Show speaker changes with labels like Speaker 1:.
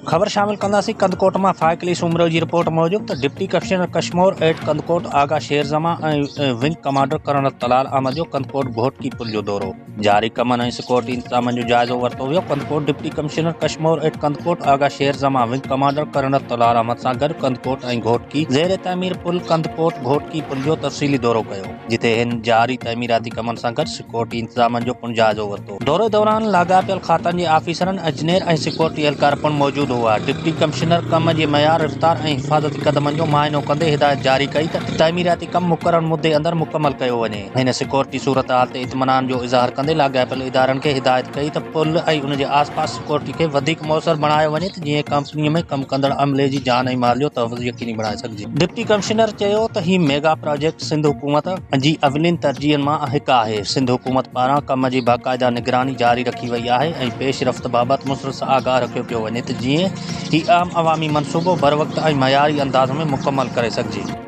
Speaker 1: خبر شامل ڪنداسين ڪنڌڪوٽ مان فائق علي سومرو جي رپورٽ موجب ته deputy commissioner Kashmore at Kandhkot Agha Sher Zaman ۽ wing commander colonel Talal Ahmed جو ڪنڌڪوٽ گهوٽڪي پل جو دورو، جاري ڪمن ۽ سڪيورٽي انتظامن جو جائزو ورتو ويو، Kandhkot deputy commissioner Kashmore at Kandhkot Agha Sher Zaman wing commander colonel Talal Ahmed سان گڏ ڪنڌڪوٽ ۽ گهوٽڪي زير تعمير پل ڪنڌڪوٽ گهوٽڪي پل جو تفصيلي دورو ڪيو، جتي هن جاري تعميراتي ڪمن سان گڏ سڪيورٽي انتظامن جو پڻ جائزو ورتو. دوري دوران لاڳاپيل کاتن جي آفيسرن، انجنيئر ۽ سيڪيورٽي اهلڪار پڻ موجود هئا. ڊپٽي ڪمشنر ڪم جي معيار، رفتار ۽ حفاظتي قدمن جو معائنو ڪندي هدايت جاري ڪئي ته تعميراتي ڪم مقرر مدي اندر مڪمل ڪيو وڃي. هن سيڪيورٽي صورتحال تي اطمينان جو اظهار ڪندي لاڳاپيل ادارن کي هدايت ڪئي ته پل ۽ ان جي آس پاس سيڪيورٽي کي وڌيڪ موثر بڻايو وڃي ته جيئن ڪمپني ۾ ڪم ڪندڙ عملي جي جان ۽ مال جو تحفظ يقيني بڻائي سگهجي. ڊپٽي ڪمشنر چيو ته هي ميگا پراجيڪٽ سنڌ حڪومت جي اولين ترجيحن مان هڪ آهي، سنڌ حڪومت پاران ڪم جي باقاعده نگراني جاري رکي وئي آهي ۽ پيش رفت بابت مسلسل آگاهه رکيو پيو وڃي ته جيئن هي اهم عوامي منصوبو بروقت ۽ معياري انداز ۾ مڪمل ڪري سگهجي.